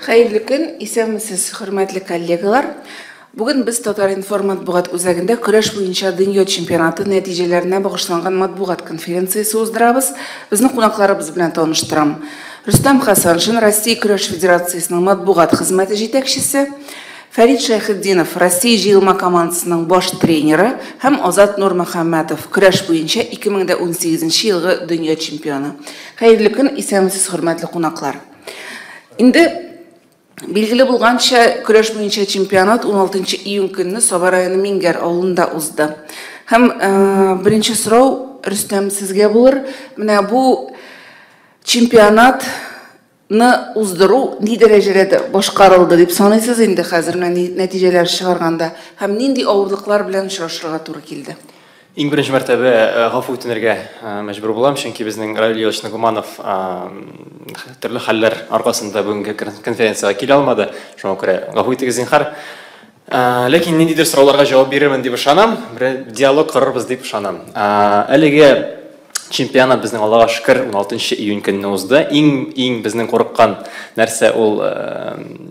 Хәерле көн, исәнмесез, хөрмәтле коллегалар. Бүген без Татар-информ матбугат үзәгендә көрәш буенча дөнья чемпионаты нәтиҗәләренә багышланган матбугат конференциясе уздырабыз. Безне кунакларыбыз белән таныштырам. Рөстәм Хәсәншин, Россия көрәш федерациясенең матбугат хезмәте җитәкчесе, Фәрит Шәйхетдинов, Россия җыелма командасының баш тренеры һәм Азат Нурмөхәммәтов, көрәш буенча 2018 елгы дөнья чемпионы. Хәерле көн, исәнмесез, хөрмәтле кунаклар. Инде билгеле булганча, көрәш буенча чемпионат 16 июнь көнне Саба районы Миңгәр авылында узды. Һәм беренче сорау, Рөстәм, сезгә булыр. Менә бу чемпионатны уздыру ни дәрәҗәдә башкарылды дип саныйсыз инде хәзер менә нәтиҗәләр чыгарганда һәм нинди авырлыклар белән очрашырга туры килде? Иң беренче мәртәбә гафу үтенергә мәҗбүр булам, чөнки безнең Равил Ильич Нагуманов төрле хәлләр аркасында бүгенге конференциягә килә алмады. Шуңа күрә гафу итегез, зинһар. Ләкин ниндидер сорауларга җавап бирермен дип ышанам, бер диалог корырбыз дип ышанам. Әлеге чемпионат безнең, Аллага шөкер, 16 июнь көнне узды. Иң иң безнең курыккан нәрсә ул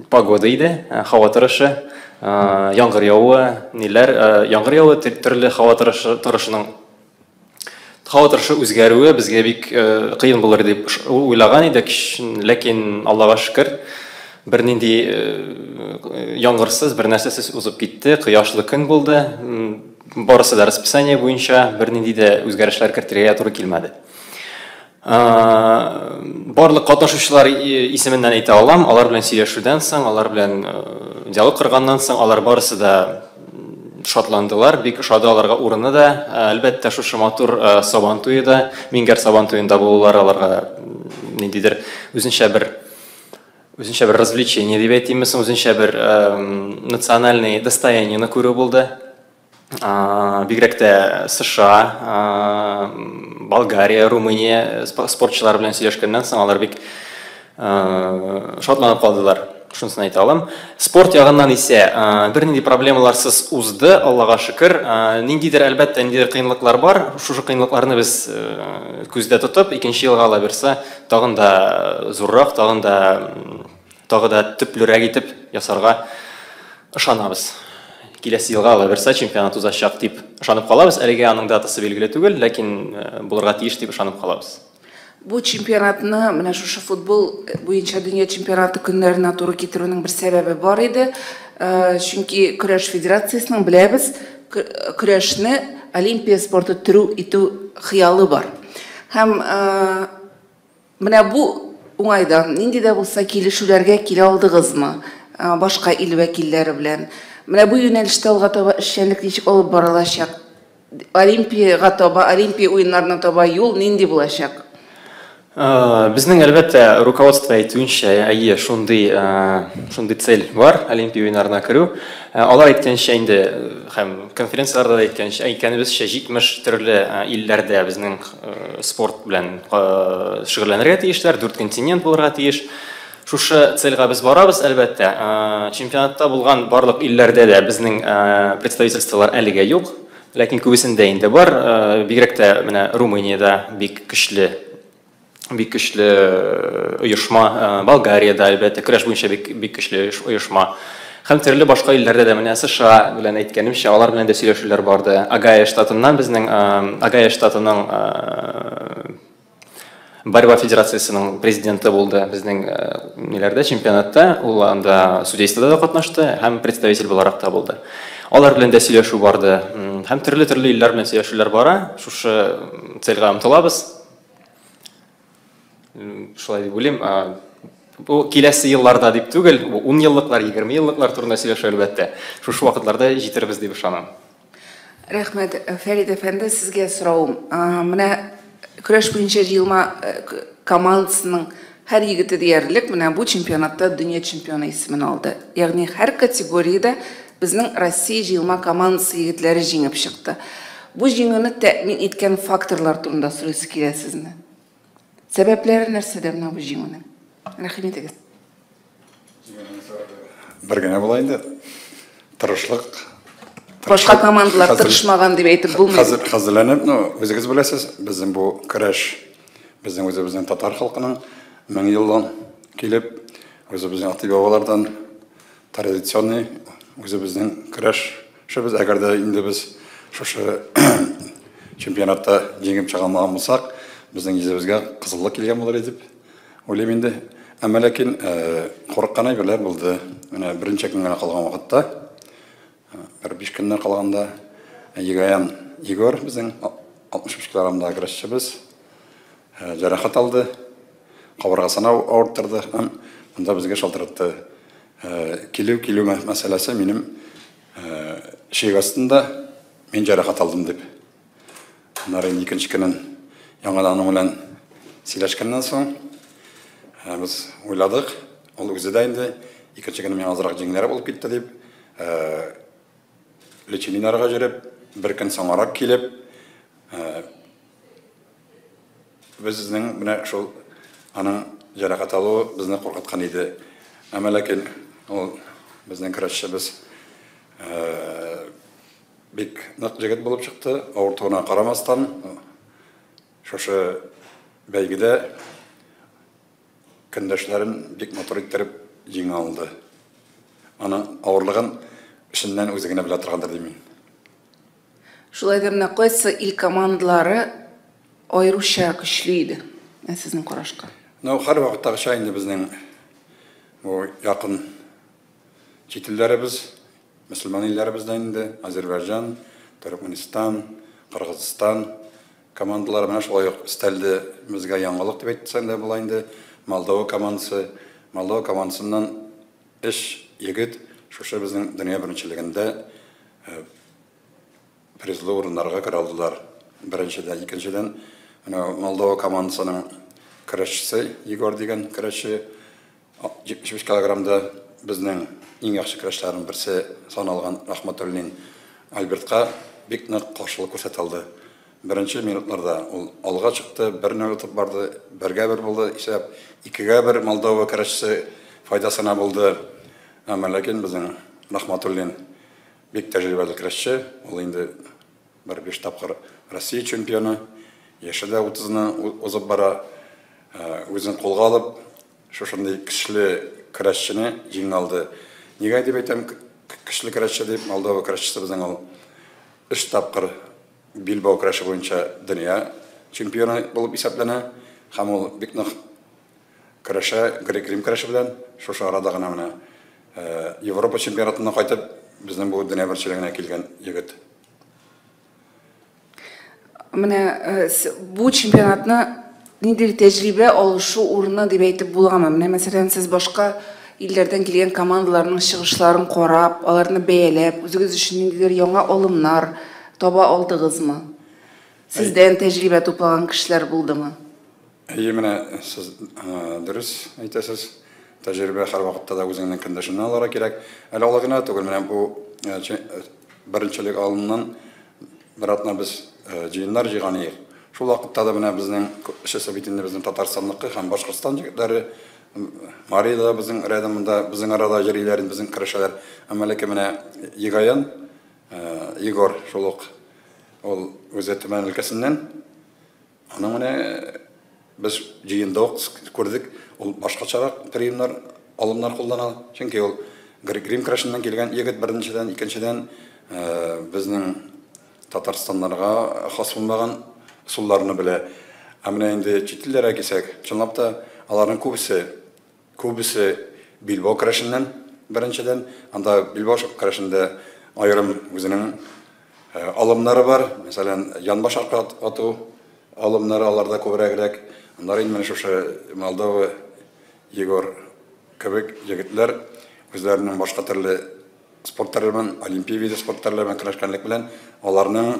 погода иде, һава торышы. Яңгыр явуы, ниләр, яңгыр явуы, төрле һава торышы, торышының һава торышы үзгәрүе безгә бик кыен булыр дип уйлаган идек, ләкин Аллага шөкер, бернинди яңгырсыз, бер нәрсәсез узып китте, кояшлы көн булды. Барысы да расписание буенча, бернинди дә үзгәрешләр кертергә туры килмәде. Барлык катнашучылар исеменнән әйтә алам, алар белән сөйләшүдән соң, алар белән диалог корганнан соң, алар барысы да шатландылар, бик ошады аларга урыны да. Әлбәттә, шушы матур Сабан туе да, Миңгәр Сабан туенда булулары аларга ниндидер үзенчә бер развлечение дип әйтимме соң, үзенчә бер национальный достояниены күрү булды. Бигрәк тә США, Болгария, Румыния спортчылары белән сөйләшкәннән соң алар бик шатланып калдылар. Шунысын әйтә алам. Спорт ягыннан исә бернинди проблемаларсыз узды, Аллага шөкер. Ниндидер, әлбәттә, ниндидер кыенлыклар бар. Шушы кыенлыкларны без күздә тотып, икенче елга, Алла бирсә, тагын да зуррак, тагы да төплерәк итеп ясарга ышанабыз. Киләсе елга, Алла бирсә, чемпионат узачак дип ышанып калабыз. Әлегә аның датасы билгеле түгел, ләкин булырга тиеш дип ышанып калабыз. Бу чемпионатны менә шушы футбол буенча дөнья чемпионаты көннәренә туры китерүнең бер сәбәбе бар иде. Чөнки көрәш федерациясенең, беләбез, көрәшне олимпия спорты төрү итү хыялы бар. Һәм менә бу уңайдан нинди дә булса килешүләргә килә алдыгызмы башка ил вәкилләре белән? Менә бу юнәлештә алга таба эшчәнлек ничек алып барылачак? Олимпиягә таба, Олимпия уеннарына таба юл нинди булачак? Безнең, әлбәттә, руководство әйтүенчә, әйе, шундый цель бар, Олимпия уеннарына керү. Алар әйткәнчә инде һәм конференцияләрдә дә әйткәнчә, әйткәнебезчә, 70 төрле илләрдә безнең спорт белән шөгыльләнергә тиешләр, дүрт континент булырга тиеш. Шушы цельгә без барабыз, әлбәттә. Чемпионатта булган барлык илләрдә дә безнең представительстволар әлегә юк, ләкин күбесендә инде бар. Бигрәк тә менә Румыниядә бик көчле оешма, Болгариядә, әлбәттә, көрәш буенча бик бик көчле оешма. Һәм төрле башка илләрдә дә, менә США белән, әйткәнемчә, алар белән дә сөйләшүләр барды. Огайо штатыннан безнең Огайо штатының борьба федерациясенең президенты булды безнең ниләрдә, чемпионатта. Ул анда судействода да катнашты һәм представитель буларак та булды. Алар белән дә сөйләшү барды. Һәм төрле-төрле илләр белән сөйләшүләр бара. Шушы цельгә омтылабыз. Шулай дип уйлыйм. Бу киләсе елларда дип түгел, бу 10 еллыклар, 20 еллыклар турында сөйләшү, әлбәттә. Шушы вакытларда җитербез дип ышанам. Рәхмәт, Фәрит әфәнде, сезгә соравым. Менә көрәш буенча җыелма командасының һәр егете диярлек менә бу чемпионатта дөнья чемпионы исемен алды. Ягъни һәр категориядә безнең Россия җыелма командасы егетләре җиңеп чыкты. Бу җиңүне тәэмин иткән факторлар турында сорыйсы килә сезне. Сәбәпләре нәрсәдә менә бу җиңүнең? Рәхим итегез. Бер генә була инде. Тырышлык. Башка командалар тырышмаган дип әйтеп булмый. Хәзер хәзерләнеп, ну, үзегез беләсез, безнең бу көрәш безнең үзебезнең татар халкының мең елдан килеп Үзебезнең ата-бабалардан традиционный үзебезнең көрәшебез. Әгәр дә инде без шушы чемпионатта җиңеп чыга алмаган булсак, безнең йөзебезгә кызыллык килгән булыр иде дип уйлыйм инде. Әмма ләкин курыккан әйберләр булды. Менә берничә көн генә калган вакытта, бер 5 көннән калганда Егоян Егор безнең 65 килограммдагы көрәшчебез җәрәхәт алды, кабыргасына авырттырды һәм монда безгә шалтыратты. Килү-килү мәсьәләсе минем шик астында, мин җәрәхәт алдым дип. Аннары инде икенче көнен яңадан аның белән сөйләшкәннән соң без уйладык, ул үзе дә инде икенче көнне миңа азрак җиңелрәк булып китте дип, лечениеләргә йөреп, бер көн соңарак килеп, безнең менә шул аның җәрәхәт алуы безне куркыткан иде. Әмма ләкин ул безнең көрәшчебез бик нык җегет булып чыкты, авыртуына карамастан, шушы бәйгедә көндәшләрен бик матур иттереп җиңә алды. Аның авырлыгын эченнән үзе генә белә торгандыр дим мин. Шулай да менә кайсы ил командалары аеруча көчле иде, ә сезнең карашка? Ну, һәрвакыттагыча инде безнең бу якын чит илләребез, мөселман илләребездән инде Азербайҗан, Төркмәнстан, Кыргызстан командалары менә шулай ук өстәлде безгә яңалык дип әйтсәң дә була инде. Молдова командасы, Молдова командасыннан өч егет шушы безнең дөнья беренчелегендә призлы урыннарга керә алдылар. Беренчедән, икенчедән, менә Молдова командасының көрәшчесе Егор дигән көрәшче 75 килограммда безнең иң яхшы көрәшчеләрнең берсе саналган Рахматуллин Альбертка бик нык каршылык күрсәтә алды. Беренче минутларда ул алга чыкты, 1-0 отып барды, 1-1 булды, исәп 2-1 Молдова көрәшчесе файдасына булды. Әмма ләкин безнең Рахматуллин бик тәҗрибәле көрәшче, ул инде бер 5 тапкыр Россия чемпионы, яше дә 30-ны узып бара, үзен кулга алып, шушындый көчле көрәшчене җиңә алды. Нигә дип әйтәм көчле көрәшче дип, Молдова көрәшчесе безнең ул 3 тапкыр билбау көрәше буенча дөнья чемпионы булып исәпләнә һәм ул бик нык көрәшә, грек-рим көрәше белән. Шушы арада гына менә Европа чемпионатына кайтып, безнең бу дөнья беренчелегенә килгән егет. Менә бу чемпионатны ниндидер тәҗрибә алышу урыны дип әйтеп буламы? Менә мәсәлән, сез башка илләрдән килгән командаларның чыгышларын карап, аларны бәяләп, үзегез өчен ниндидер яңа алымнар таба алдыгызмы? Сездән тәҗрибә туплаган кешеләр булдымы? Әйе, менә сез дөрес әйтәсез. Тәҗрибә һәрвакытта да үзеңнең көндәшеңнән алырга кирәк. Әле алай гына түгел, менә бу беренчелек алымнан бер атна без җыеннар җыйган идек. Шул вакытта да менә безнең эшесе бит инде безнең Татарстанныкы һәм Башкортстан егетләре, Мария да безнең рядом монда, безнең арада йөриләр, безнең көрәшәләр. Әмма ләкин менә Егоян, Егор шул ук, ул үзе Төмән өлкәсеннән. Аның менә без җыенда ук күрдек, ул башкачарак приемнар, алымнар куллана. Чөнки ул грек-рим көрәшеннән килгән егет беренчедән, икенчедән, безнең Татарстаннарга хас булмаган ысулларны белә. Ә менә инде чит илләргә килсәк, чынлап та аларның күбесе билбау көрәшеннән беренчедән, анда билбау көрәшендә аерым үзенең алымнары бар. Мәсәлән, янбаш арка ату алымнары аларда күбрәгрәк. Аннары инде менә шушы Молдова Егор кебек егетләр үзләренең башка төрле спорт төрләре белән, олимпия виде спорт төрләре белән көрәшкәнлек белән аларның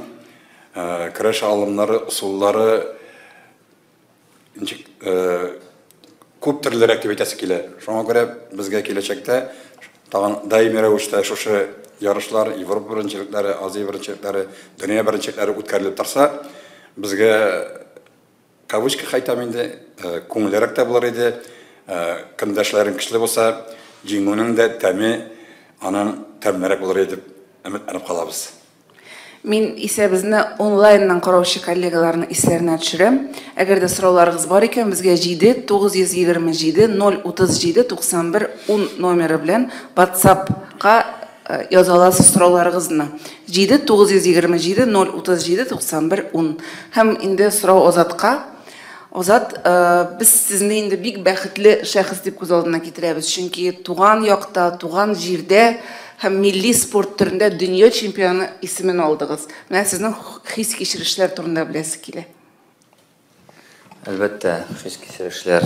көрәш алымнары, ысуллары ничек күп төрлерәк дип әйтәсе килә. Шуңа күрә безгә киләчәктә тагын даими рәвештә шушы ярышлар, Европа беренчелекләре, Азия беренчелекләре, дөнья беренчелекләре үткәрелеп торса, безгә кавычка әйтәм инде, күңеллерәк тә булыр иде. Көндәшләрең көчле булса, җиңүнең дә тәме аның тәмлерәк булыр иде дип өметләнеп калабыз. Мин исә безне онлайннан караучы коллегаларның исләренә төшерәм. Әгәр дә сорауларыгыз бар икән, безгә 7 927 037 91 10 номеры белән WhatsApp-ка яза аласыз сорауларыгызны. 7 927 037 91 10. Һәм инде сорау Азатка. Азат, без сезне инде бик бәхетле шәхес дип күз алдына китерәбез, чөнки туган якта, туган җирдә һәм милли спорт төрендә дөнья чемпионы исемен алдыгыз. Менә сезнең хис-кичерешләр турында беләсе килә. Әлбәттә, хис-кичерешләр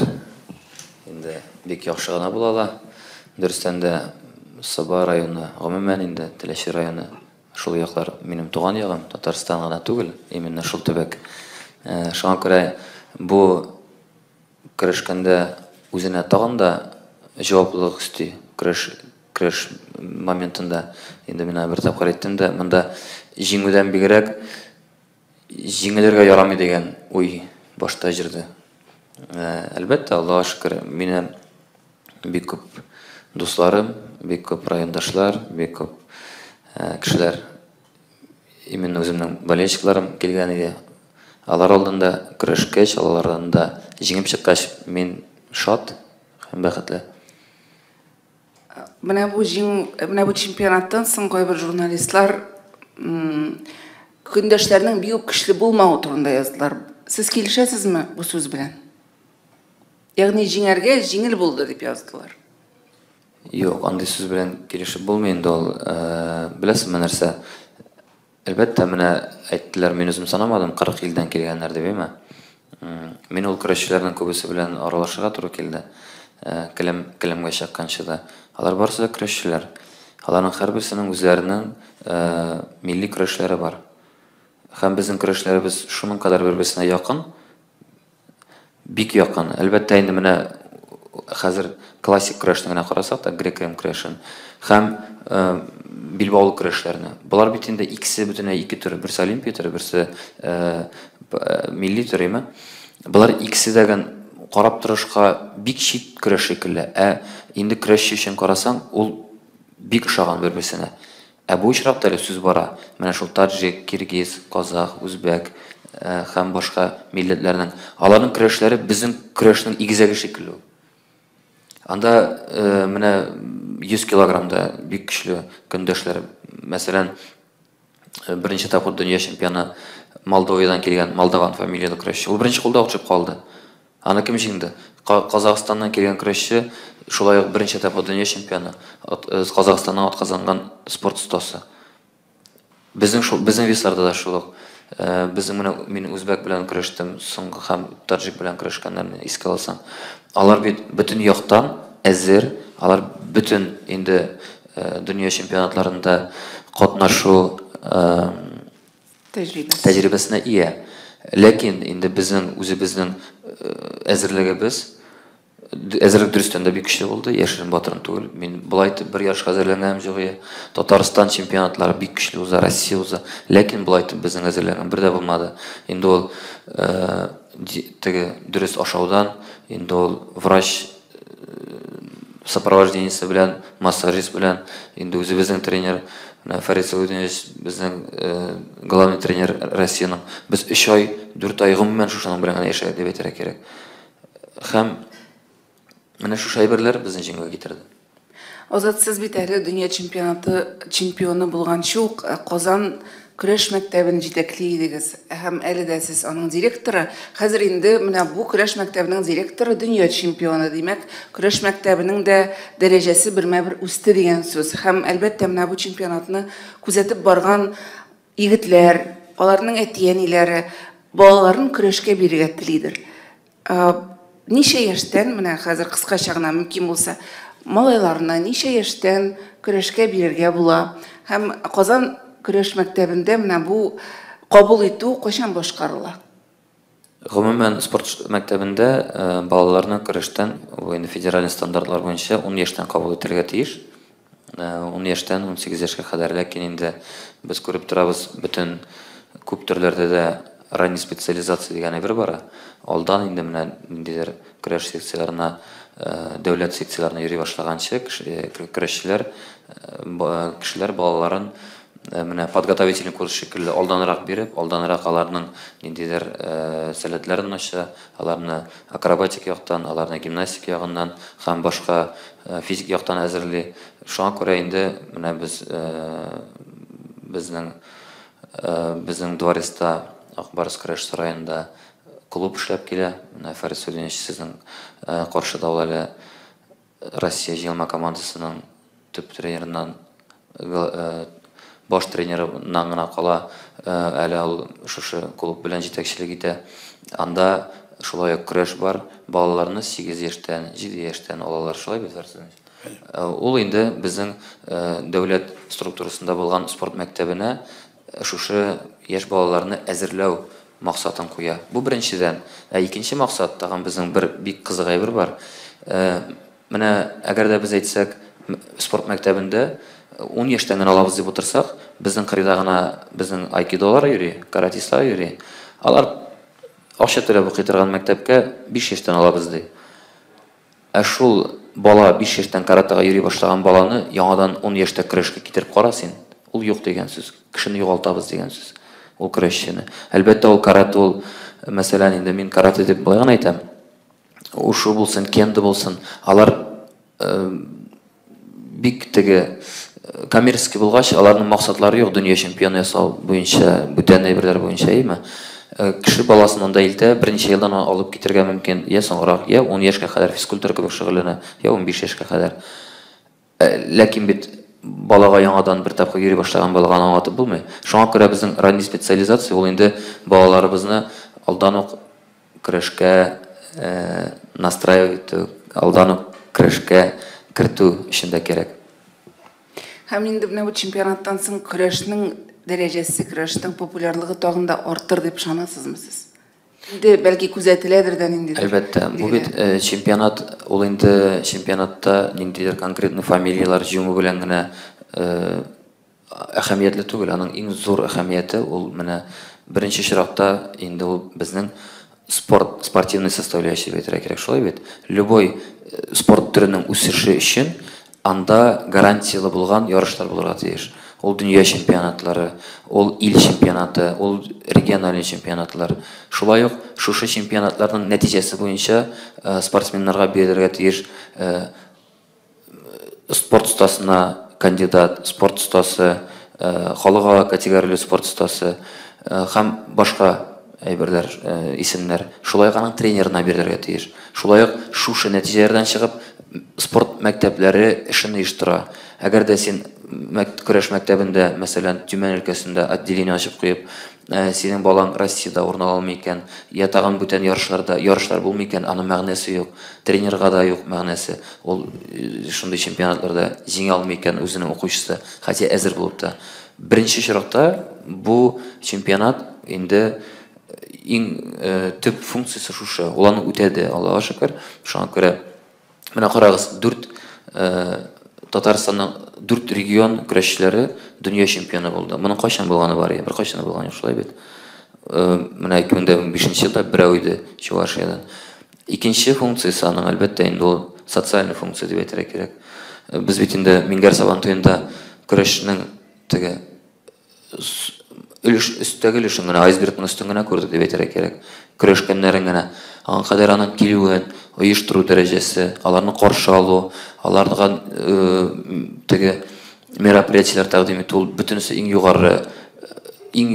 инде бик яхшы гына була ала. Дөрестән дә, Саба районы, гомумән инде Теләче районы, шул яклар минем туган ягым, Татарстан гына түгел, именно шул төбәк. Шуңа күрә бу көрәшкәндә үзенә тагын да җаваплылык өсти. Көрәш моментында инде мин бер тапкыр әйттем дә, монда җиңүдән бигрәк җиңелергә ярамый дигән уй башта җырды. Әлбәттә, Аллаһка шөкер, мине бик күп дусларым, бик күп райондашлар, бик күп кешеләр, именно үземнең болельщикларым килгән иде. Алар алдында көрәшкәч, алардан да җиңеп чыккач, мин шат һәм бәхетле. Менә бу җиңү, менә бу чемпионаттан соң кайбер журналистлар көндәшләрнең бик үк көчле булмавы турында яздылар. Сез килешәсезме бу сүз белән? Ягъни җиңәргә җиңел булды дип яздылар. Юк, андый сүз белән килешеп булмый инде ул. Беләсезме нәрсә? Әлбәттә, менә әйттеләр, мин үзем санамадым, 40 илдән килгәннәр дип, әйме? Мин ул көрәшчеләрнең күбесе белән аралашырга туры килде. Келәмгә чыкканчы да. Алар барысы да көрәшчеләр. Аларның һәрберсенең үзләренең милли көрәшләре бар. Һәм безнең көрәшләребез шуның кадәр бер-берсенә якын, бик якын. Әлбәттә, инде менә хәзер классик көрәшне генә карасак та, грек-рим көрәшен һәм билбаулы көрәшләрне. Болар бит инде икесе бөтенләй ике төр, берсе олимпия төре, берсе милли төр, әйме? Болар икесе дә карап торышка бик чит көрәш шикелле. Ә инде көрәшче өчен карасаң, ул бик ошаган бер-берсенә. Ә бу очракта әле сүз бара менә шул таджик, киргиз, казах, үзбәк һәм башка милләтләрнең. Аларның көрәшләре безнең көрәшнең игезәге шикелле. Анда менә 100 килограммда бик көчле көндәшләр. Мәсәлән, беренче тапкыр дөнья чемпионы Молдовадан килгән Молдаван фамилияле көрәшче. Ул беренче кулда төшеп калды. Аны кем җиңде? Казахстаннан килгән көрәшче, шулай ук беренче тапкыр дөнья чемпионы, Казахстаннан атказанган спорт остасы. Безнең весларда да шул ук. Безнең менә мин үзбәк белән көрәштем, соңгы һәм таджик белән көрәшкәннәрне искә алсам, алар бит бөтен яктан әзер, алар бөтен инде дөнья чемпионатларында катнашу тәҗрибәсенә ия. Ләкин инде безнең үзебезнең әзерлегебез, әзерлек дөрестән дә бик көчле булды, яшерен батырын түгел. Мин болай итеп бер ярышка әзерләнгәнем юк иде. Татарстан чемпионатлары бик көчле уза, Россия уза. Ләкин болай итеп безнең әзерләнгән бер дә булмады. Инде ул теге дөрес ашаудан, инде ул врач сопровождениесе белән, массажист белән, инде үзебезнең тренер Фәрит Сәүдинович, безнең главный тренер Россиянең. Без 3 ай, 4 ай гомумән шушының белән генә яшәдек дип әйтергә кирәк. Һәм менә шушы әйберләр безне җиңүгә китерде. Азат, сез бит әле дөнья чемпионаты чемпионы булганчы ук Казан көрәш мәктәбен җитәкли идегез. Һәм әле дә сез аның директоры. Хәзер инде менә бу көрәш мәктәбенең директоры дөнья чемпионы, димәк, көрәш мәктәбенең дә дәрәҗәсе бермә-бер үсте дигән сүз. Һәм әлбәттә менә бу чемпионатны күзәтеп барган егетләр, аларның әти-әниләре балаларын көрәшкә бирергә телидер. Ничә яшьтән, менә хәзер кыскача гына мөмкин булса, малайларны ничә яшьтән көрәшкә бирергә була? Һәм Казан көрәш мәктәбендә менә бу кабул итү кайчан башкарыла? Гомумән, спорт мәктәбендә балаларны көрәштән, бу инде федераль стандартлар буенча 10 яшьтән кабул итәргә тиеш. 10 яшьтән 18 яшькә кадәр, ләкин инде без күреп торабыз, бөтен күп төрләрдә дә ранний специализация дигән әйбер бара. Алдан инде менә ниндидер көрәш секцияләренә, дәүләт секцияләренә йөри башлаганчы көрәшчеләр, кешеләр балаларын Менә подготовительный курс шикелле алданрак биреп, алданрак аларның ниндидер сәләтләрен ача, аларны акробатик яктан, аларны гимнастик ягыннан һәм башка физик яктан әзерли. Шуңа күрә инде менә без безнең безнең дворецта, Ак Барс көрәш сараенда клуб эшләп килә. Менә Фәрит Судинович сезнең каршыда, ул әле Россия җыелма командасының төп тренерыннан, баш тренерыннан гына кала, әле ул шушы клуб белән җитәкчелек итә. Анда шулай ук көрәш бар. Балаларны 8 яшьтән, 7 яшьтән алалар. Шулай бит, Фәрит Судинович? Ул инде безнең дәүләт структурасында булган спорт мәктәбенә шушы яшь балаларны әзерләү максатын куя. Бу беренчедән. Ә икенче максат, тагын безнең бер бик кызык әйбер бар. Менә әгәр дә без әйтсәк, спорт мәктәбендә 10 яшьтән генә алабыз дип утырсак, безнең кырыйда гына безнең айкидолар йөри, каратистлар йөри. Алар акча түләп укый торган мәктәпкә 5 яшьтән алабыз ди. Ә шул бала, 5 яшьтән каратэга йөри башлаган баланы яңадан 10 яшьтә көрәшкә китереп кара син. Ул юк дигән сүз. Кешене югалтабыз дигән сүз. Ул көрәшчене. Әлбәттә, ул каратэ ул, мәсәлән, инде мин каратэ дип болай гына әйтәм. Ушу булсын, кендо булсын, алар бик теге коммерческий булгач, аларның максатлары юк дөнья чемпионы ясау буенча, бүтән әйберләр буенча, әйеме? Кеше баласын анда илтә, берничә елдан аны алып китергә мөмкин, я соңрак, я 10 яшькә кадәр физкультура кебек шөгыльләнә, я 15 яшькә кадәр. Ләкин бит балага яңадан бер тапкыр йөри башлаган балага аны аңлатып булмый. Шуңа күрә безнең ранний специализация ул инде балаларыбызны алдан ук көрәшкә настраивать итү, алдан ук көрәшкә кертү өчен дә кирәк. Һәм инде менә бу чемпионаттан соң көрәшнең дәрәҗәсе, көрәшнең популярлыгы тагын да артыр дип ышанасызмы сез? Инде бәлки күзәтеләдер дә ниндидер. Әлбәттә, бу бит чемпионат, ул инде чемпионатта ниндидер конкретный фамилияләр җиңү белән генә әһәмиятле түгел. Аның иң зур әһәмияте ул менә беренче чиратта инде ул безнең спорт, спортивный составляющий дип әйтергә кирәк, шулай бит? Любой спорт төренең үсеше өчен анда гарантияле булган ярышлар булырга тиеш. Ул дөнья чемпионатлары, ул ил чемпионаты, ул региональный чемпионатлар. Шулай ук шушы чемпионатларның нәтиҗәсе буенча спортсменнарга бирелергә тиеш спорт остасына кандидат, спорт остасы, халыкара категорияле спорт остасы һәм башка әйберләр, исемнәр. Шулай ук аның тренерына бирелергә тиеш. Шулай ук шушы нәтиҗәләрдән чыгып спорт мәктәпләре эшен оештыра. Әгәр дә син көрәш мәктәбендә, мәсәлән, Төмән өлкәсендә отделение ачып куеп, синең балаң Россиядә урын ала алмый икән, я тагын бүтән ярышларда ярышлар булмый икән, аның мәгънәсе юк. Тренерга да юк мәгънәсе. Ул шундый чемпионатларда җиңә алмый икән үзенең укучысы, хотя әзер булып та. Беренче чиратта бу чемпионат инде иң төп функциясе шушы. Ул аны үтәде, Аллага шөкер. Шуңа күрә менә карагыз, дүрт Татарстанның дүрт регион көрәшчеләре дөнья чемпионы булды. Моның кайчан булганы бар? Бер кайчан булган юк, шулай бит? Менә 2015 елда берәү иде Чувашиядән. Икенче функциясе аның, әлбәттә, инде ул социальный функция дип әйтергә кирәк. Без бит инде Миңгәр Сабантуенда көрәшнең теге өлеш, өстәге өлешен генә, айсбергның өстен генә күрдек дип әйтергә кирәк. Көрәшкәннәрен генә. Аңа кадәр аның килүен, оештыру дәрәҗәсе, аларны каршы алу, аларга теге мероприятиеләр тәкъдим итү, ул бөтенесе иң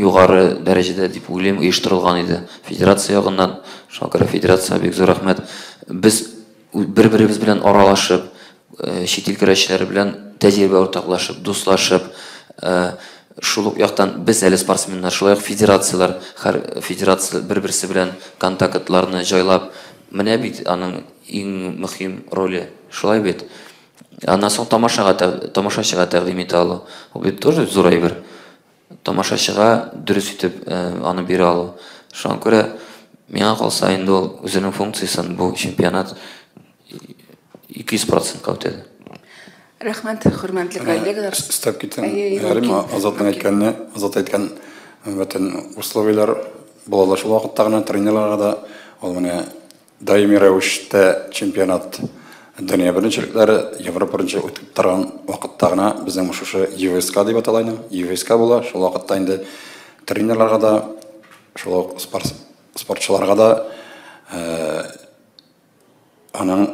югары дәрәҗәдә дип уйлыйм, оештырылган иде федерация ягыннан. Шуңа күрә федерациягә бик зур рәхмәт. Без бер-беребез белән аралашып, чит ил көрәшчеләре белән тәҗрибә уртаклашып, дуслашып, шул ук яктан без әле спортсменнар, шулай ук федерацияләр, һәр федерация бер-берсе белән контактларны җайлап, менә бит аның иң мөһим роле, шулай бит? Аннан соң тамашага, тамашачыга тәкъдим итә алу. Ул бит тоже зур әйбер. Тамашачыга дөрес итеп аны бирә алу. Шуңа күрә миңа калса, инде ул үзенең функциясен бу чемпионат 200%-ка үтәде. Рәхмәт, хөрмәтле коллегалар. Өстәп китәм. Азатның әйткәненә, Азат әйткән бөтен условияләр була шул вакытта гына тренерларга да ул менә даими рәвештә чемпионат. Дөнья беренчелекләре, Европа беренчелеге үтеп торган вакытта гына безнең шушы ЮВСК дип атала инде, ЮВСК була. Шул вакытта инде тренерларга да, шул ук спортчыларга да аның,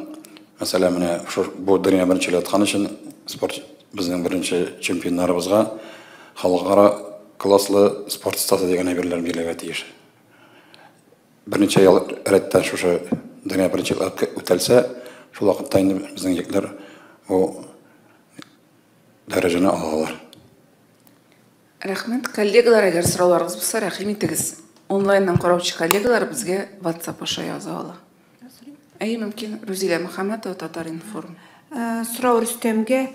мәсәлән, менә бу дөнья беренчелеге откан өчен спорт безнең беренче чемпионнарыбызга халыкара класслы спорт остасы дигән әйберләр бирелергә тиеш. Берничә ел рәттән шушы дөнья беренчелеге үтәлсә, шул вакытта инде безнең егетләр бу дәрәҗәне алалар. Рәхмәт, коллегалар, әгәр сорауларыгыз булса, рәхим итегез. Онлайннан караучы коллегалар безгә WhatsApp аша яза ала. Әйе, мөмкин. Рузилә Мөхәммәтова, Татар-информ. Сорау Рөстәмгә.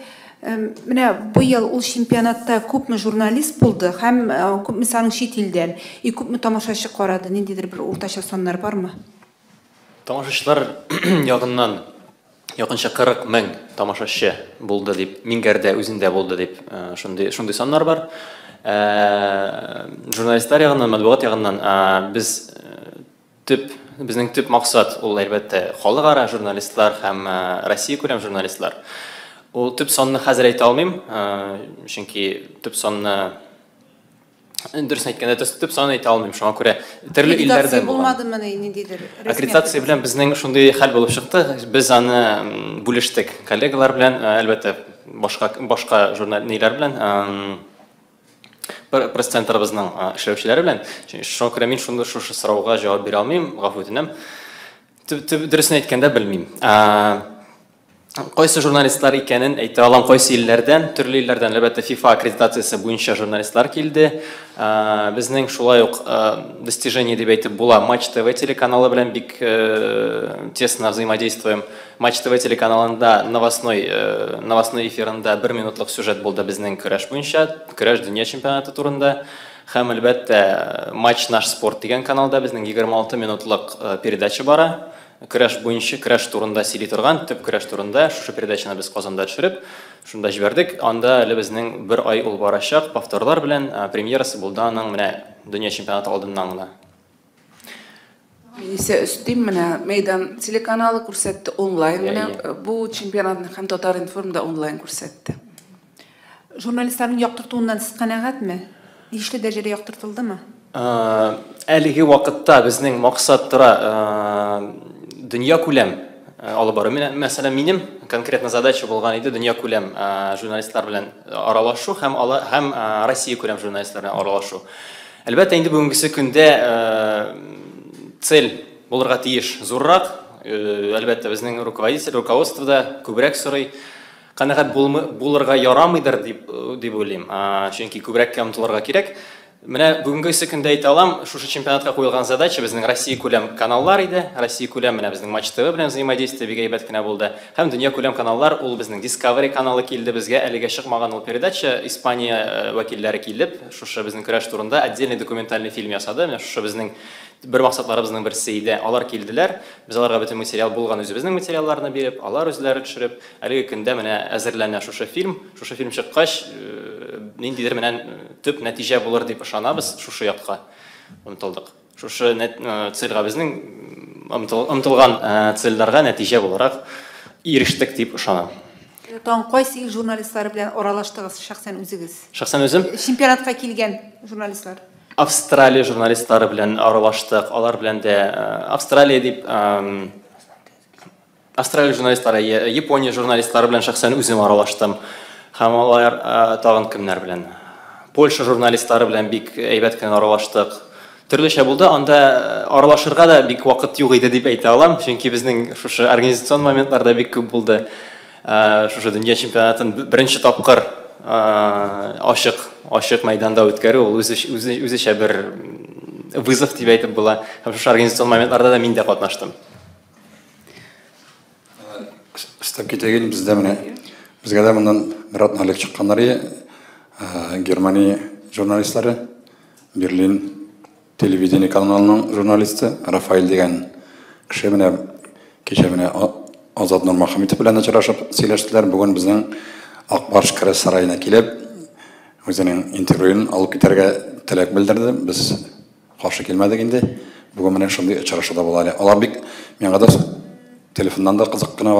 Менә быел ул чемпионатта күпме журналист булды һәм күпме аның чит илдән, и күпме тамашачы карады? Ниндидер бер уртача саннар бармы? Тамашачылар ягыннан якынча 40 мең тамашачы булды дип, Миңгәрдә үзендә булды дип, шундый саннар бар. Журналистлар ягыннан, матбугат ягыннан без безнең төп максат ул, әлбәттә, халыкара журналистлар һәм Россия күләм журналистлар. Ул төп санны хәзер әйтә алмыйм, чөнки төп санны, дөрес әйткәндә, төп санны әйтә алмыйм, шуңа күрә төрле илләрдән булган. Аккредитация булмадымы ниндидер? Аккредитация белән безнең шундый хәл булып чыкты, без аны бүлештек коллегалар белән, әлбәттә, башка журналистлар белән, пресс-центрыбызның эшләүчеләре белән. Шуңа күрә мин шушы сорауга җавап бирә алмыйм, гафу үтенәм. Дөресен әйткәндә белмим. Кайсы журналистлар икәнен әйтә алам, кайсы илләрдән, төрле илләрдән, әлбәттә, FIFA аккредитациясе буенча журналистлар килде. Безнең шулай ук достижение дип әйтеп була, Матч ТВ телеканалы белән бик тесно взаимодействуем. Матч ТВ телеканалында новостной эфирында бер минутлык сюжет булды безнең көрәш буенча, көрәш дөнья чемпионаты турында. Һәм, әлбәттә, Матч наш спорт дигән каналда безнең 26 минутлык передача бара. Көрәш буенча, көрәш турында сөйли торган, төп көрәш турында шушы передачаны без Казанда төшереп, шунда җибәрдек. Анда әле безнең бер ай ул барачак, повторлар белән, премьерасы булды аның менә дөнья чемпионаты алдыннан гына. Мин исә өстим, менә Мәйдан телеканалы күрсәтте онлайн, менә бу чемпионатны һәм Татар-информ да онлайн күрсәтте. Журналистларның яктыртуыннан сез канәгатьме? Тиешле дәрәҗәдә яктыртылдымы? Әлеге вакытта безнең максат тора дөнья күләм алып бару. Мәсәлән, минем конкретно задача булган иде дөнья күләм журналистлар белән аралашу һәм Россия күләм журналистлар белән аралашу. Әлбәттә, инде бүгенгесе көндә цель булырга тиеш зуррак. Әлбәттә, безнең руководитель, руководство да күбрәк сорый. Канәгать булырга ярамыйдыр дип уйлыйм. Чөнки күбрәккә омтылырга кирәк. Менә бүгенгесе көндә әйтә алам, шушы чемпионатка куелган задача безнең Россия күләм каналлар иде. Россия күләм менә безнең Матч ТВ белән взаимодействие бик әйбәт кенә булды. Һәм дөнья күләм каналлар, ул безнең Discovery каналы килде безгә, әлегә чыкмаган ул передача, Испания вәкилләре килеп, шушы безнең көрәш турында отдельный документальный фильм ясады. Менә шушы безнең бер максатларыбызның берсе иде. Алар килделәр, без аларга бөтен материал булган үзебезнең материалларны биреп, алар үзләре төшереп, әлеге көндә менә әзерләнә шушы фильм. Шушы фильм чыккач, ниндидер менә төп нәтиҗә булыр дип ышанабыз, шушы якка омтылдык. Шушы цельгә безнең омтылган цельләргә нәтиҗә буларак ирештек дип ышанам. Тагын кайсы ил журналистлары белән аралаштыгыз шәхсән үзегез? Шәхсән үзем? Чемпионатка килгән журналистлар. Австралия журналистлары белән аралаштык. Алар белән дә Австралия дип, Австралия журналистлары, Япония журналистлары белән шәхсән үзем аралаштым. Һәм алар тагын кемнәр белән? Польша журналистлары белән бик әйбәт кенә аралаштык. Төрлечә булды. Анда аралашырга да бик вакыт юк иде дип әйтә алам, чөнки безнең шушы организацион моментлар да бик күп булды. Шушы дөнья чемпионатын беренче тапкыр ачык мәйданда үткәрү, ул үзечә бер вызов дип әйтеп була. Һәм шушы организацион моментларда да мин дә катнаштым. Өстәп китәйем, бездә менә безгә дә моннан бер атна элек чыкканнар иде. Германия журналистлары, Берлин телевидение каналының журналисты Рафаэль дигән кеше менә кичә менә Азат Нурмөхәммәтов белән очрашып сөйләштеләр. Бүген безнең Ак Барс Көрәш сараена килеп, үзенең интервьюын алып китәргә теләк белдерде. Без каршы килмәдек инде. Бүген менә шундый очрашу да була әле. Алар бик миңа да Телефоннан да кызык кына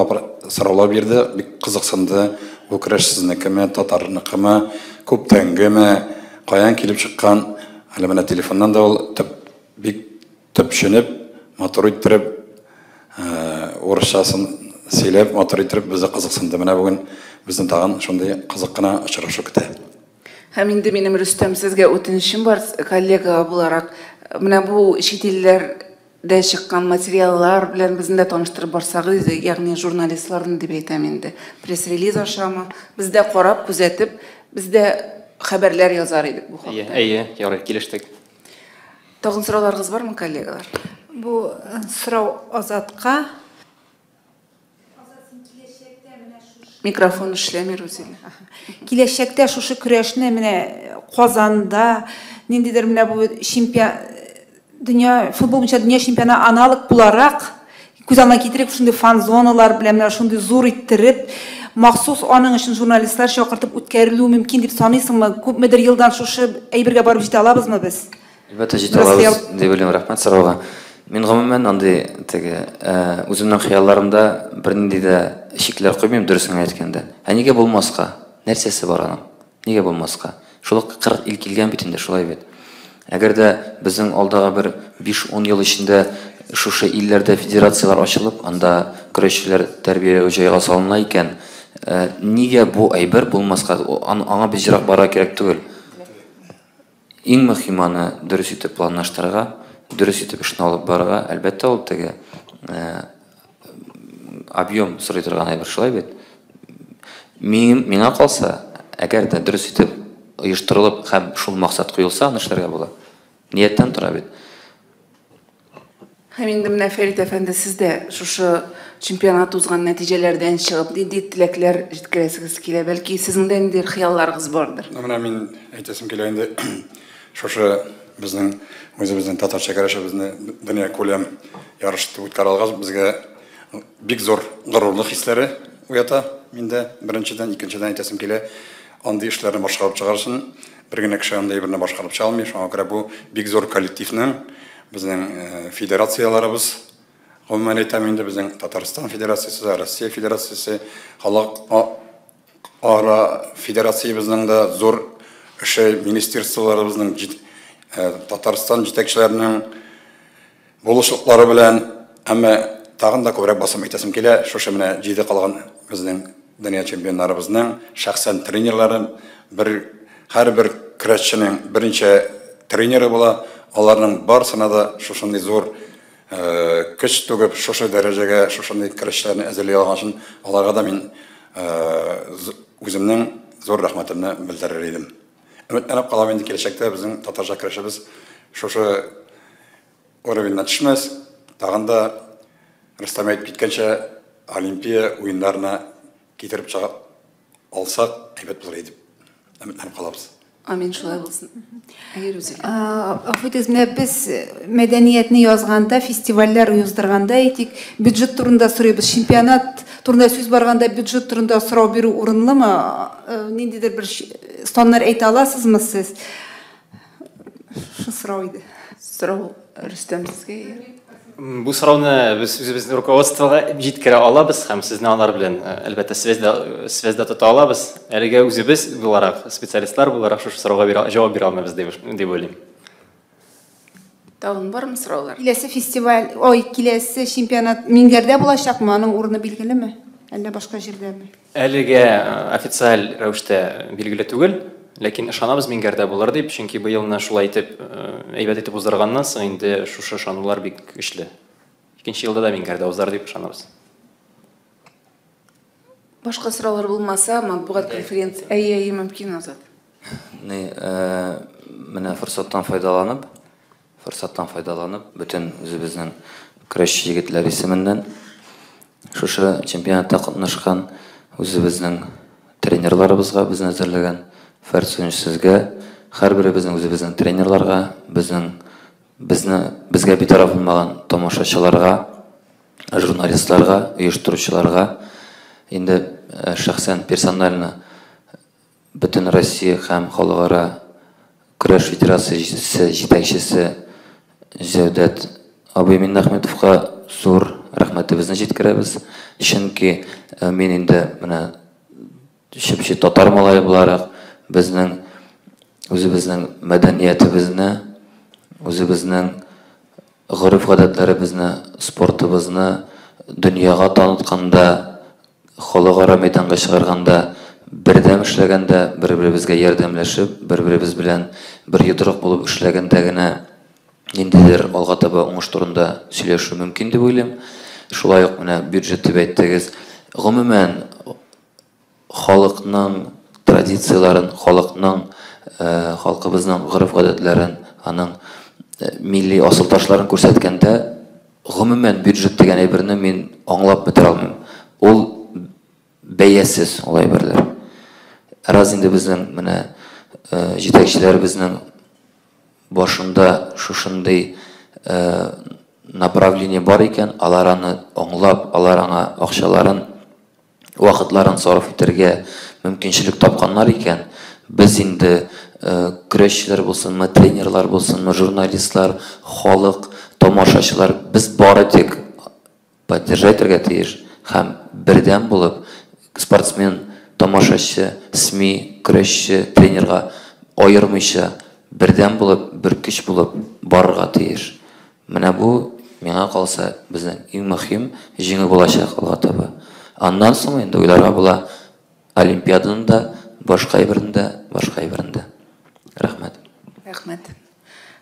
сораулар бирде, бик кызыксынды. Бу көрәш сезнекеме, татарныкымы, күптәнгеме, каян килеп чыккан? Әле менә телефоннан да ул бик төпченеп, матур иттереп, урысчасын сөйләп, матур иттереп безне кызыксынды. Менә бүген безне тагын шундый кызык кына очрашу көтә. Һәм инде минем, Рөстәм, сезгә үтенечем бар, коллега буларак. Менә бу чит илләрдә чыккан материаллар белән безне дә таныштырып барсагыз, ягъни журналистларны дип әйтәм инде. Пресс-релиз ашамы, без дә карап, күзәтеп, без дә хәбәрләр язар идек бу хакта. Әйе, әйе, ярый, килештек. Тагын сорауларыгыз бармы, коллегалар? Бу сорау Азатка. Микрофон эшләми, Рузилә. Киләчәктә шушы көрәшне менә Казанда ниндидер менә бу чемпион дөнья футбол буенча дөнья чемпионаты аналог буларак күз алдына китереп, шундый фан-зоналар белән менә шундый зур иттереп, махсус аның өчен журналистлар чакыртып үткәрелүе мөмкин дип саныйсыңмы? Күпмедер елдан шушы әйбергә барып җитә алабызмы без? Әлбәттә, җитә алабыз дип уйлыйм, рәхмәт сорауга. Мин гомумән андый теге үземнең хыялларымда бернинди дә чикләр куймыйм, дөресен генә әйткәндә. Ә нигә булмаска? Нәрсәсе бар аның? Нигә булмаска? Шул ук 40 ил килгән бит инде, шулай бит. Әгәр дә безнең алдагы бер 5-10 ел эчендә шушы илләрдә федерацияләр ачылып, анда көрәшчеләр тәрбияләү җайга салына икән, нигә бу әйбер булмаска? Аңа бит ерак барырга кирәк түгел. Иң мөһиме аны дөрес итеп планлаштырырга, дөрес итеп эшне алып барырга. Әлбәттә, ул теге объем сорый торган әйбер, шулай бит. Миңа калса, әгәр дә дөрес итеп оештырылып һәм шул максат куелса, аны эшләргә була. Нияттән тора бит. Һәм инде менә, Фәрит әфәнде, сез дә шушы чемпионат узган нәтиҗәләрдән чыгып, нинди теләкләр җиткерәсегез килә? Бәлки, сезнең дә ниндидер хыялларыгыз бардыр? Менә мин әйтәсем килә инде, шушы безнең үзебезнең татарча көрәшебезне дөнья күләм ярыш итеп үткәрә алгач, безгә бик зур горурлык хисләре уята миндә. Беренчедән, икенчедән әйтәсем килә, андый эшләрне башкарып чыгар өчен бер генә кеше андый әйберне башкарып чыга алмый. Шуңа күрә бу бик зур коллективның, безнең федерацияләребез, гомумән әйтәм инде, безнең Татарстан Федерациясе, Россия Федерациясе, халыкара федерациябезнең дә зур эше, министерстволарыбызның, Татарстан җитәкчеләренең булышлыклары белән, әмма тагын да күбрәк басым әйтәсем килә, шушы менә җиде калган безнең дөнья чемпионнарыбызның шәхсән тренерлары, бер һәрбер көрәшченең берничә тренеры була, аларның барысына да шушындый зур көч түгеп, шушы дәрәҗәгә шушындый көрәшчеләрне әзерли алган өчен аларга да мин үземнең зур рәхмәтемне белдерер идем. Өметләнеп калам инде, киләчәктә безнең татарча көрәшебез шушы уровеньнан төшмәс, тагын да, Рөстәм әйтеп киткәнчә, Олимпия уеннарына китереп чыга алсак, әйбәт булыр иде дип өметләнеп калабыз. Амин, шулай булсын. Әйе, Рузилә. Гафу итегез, менә без мәдәниятне язганда, фестивальләр уздырганда, әйтик, бюджет турында сорыйбыз. Чемпионат турында сүз барганда бюджет турында сорау бирү урынлымы? Ниндидер бер саннар әйтә аласызмы сез? Шул сорау иде. Сорау, Рөстәм, сезгә. Бу сорауны без үзебезнең руководствога җиткерә алабыз һәм сезне алар белән, әлбәттә, связьда тота алабыз. Әлегә үзебез буларак, специалистлар буларак шушы сорауга җавап бирә алмыйбыз дип уйлыйм. Тагын бармы сораулар? Киләсе фестиваль, ой, киләсе чемпионат Миңгәрдә булачакмы? Аның урыны билгелеме? Әллә башка җирдәме? Әлегә официаль рәвештә билгеле түгел, ләкин ышанабыз Миңгәрдә булыр дип, чөнки быелны шулай итеп, әйбәт итеп уздырганнан соң инде шушы ышанулар бик көчле. Икенче елда да Миңгәрдә узар дип ышанабыз. Башка сораулар булмаса, матбугат конференция. Әйе, әйе, мөмкин, Азат. Менә форсаттан файдаланып, бөтен үзебезнең көрәшче егетләр исеменнән шушы чемпионатта катнашкан үзебезнең тренерларыбызга, безне әзерләгән Фәрт сезгә, һәрберебезнең үзебезнең тренерларга, безгә битараф булмаган тамашачыларга, журналистларга, оештыручыларга, инде шәхсән персонально бөтен Россия һәм халыкара көрәш федерациясе җитәкчесе Җәүдәт абый Миннәхмәтовка зур рәхмәтебезне җиткерәбез. Чөнки мин инде менә чеп-чи татар малае буларак безнең үзебезнең мәдәниятебезне, үзебезнең гореф-гадәтләребезне, спортыбызны дөньяга танытканда, халыкара мәйданга чыгарганда, бердәм эшләгәндә, бер-беребезгә ярдәмләшеп, бер-беребез белән бер йодрык булып эшләгәндә генә ниндидер алга таба уңыш турында сөйләшү мөмкин дип уйлыйм. Шулай ук менә бюджет дип әйттегез. Гомумән, халыкның традицияләрен, халыкның, халкыбызның гореф-гадәтләрен, аның милли асылташларын күрсәткәндә, гомумән бюджет дигән әйберне мин аңлап бетерә алмыйм. Ул бәясез ул әйберләр. Раз инде безнең менә җитәкчеләребезнең башында шушындый направление бар икән, алар аны аңлап, алар аңа акчаларын, вакытларын сарыф итәргә мөмкинчелек тапканнар икән, без инде көрәшчеләр булсынмы, тренерлар булсынмы, журналистлар, халык, тамашачылар, без бары тик поддержать итәргә тиеш һәм бердәм булып спортсмен, тамашачы, СМИ, көрәшче, тренерга аермыйча бердәм булып, бер көч булып барырга тиеш. Менә бу, миңа калса, безнең иң мөһим җиңү булачак алга таба. Аннан соң инде уйларга була Олимпиаданы да, башка әйберне дә, башка әйберне дә. Рәхмәт. Рәхмәт.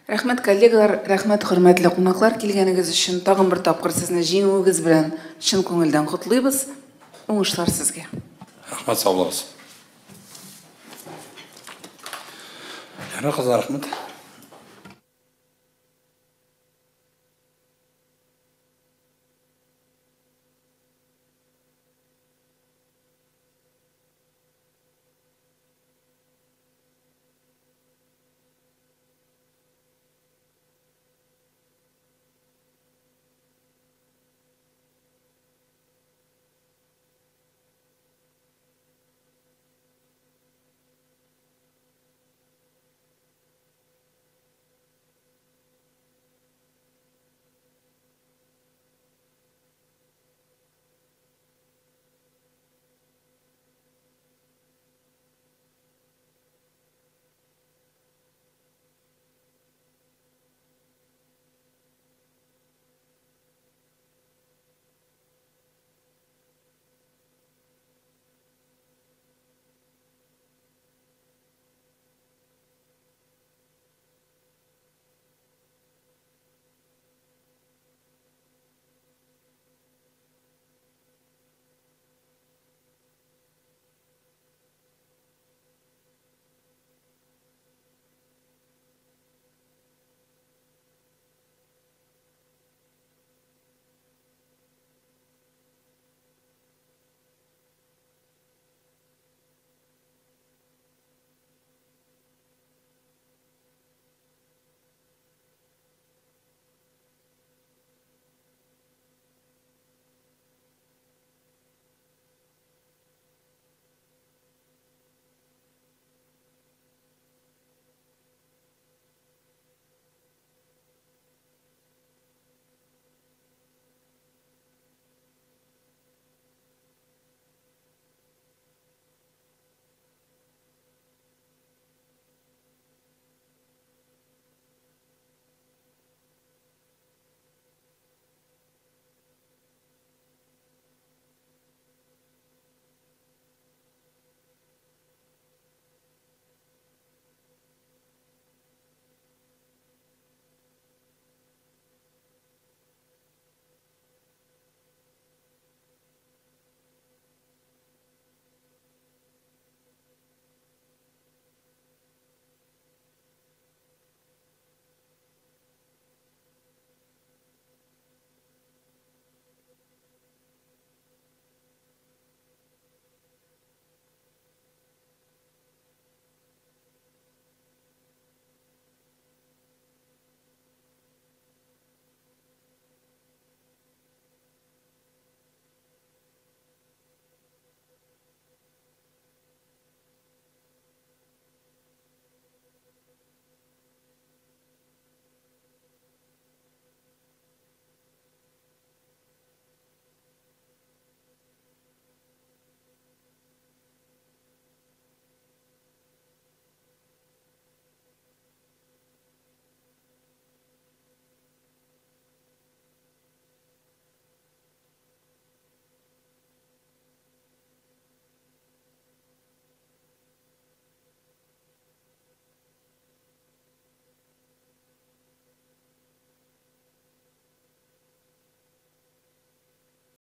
Рәхмәт, коллегалар, рәхмәт, хөрмәтле кунаклар, килгәнегез өчен. Тагын бер тапкыр сезне җиңүегез белән чын күңелдән котлыйбыз. Уңышлар сезгә. Рәхмәт, сау булыгыз. Ярар, кызлар, рәхмәт.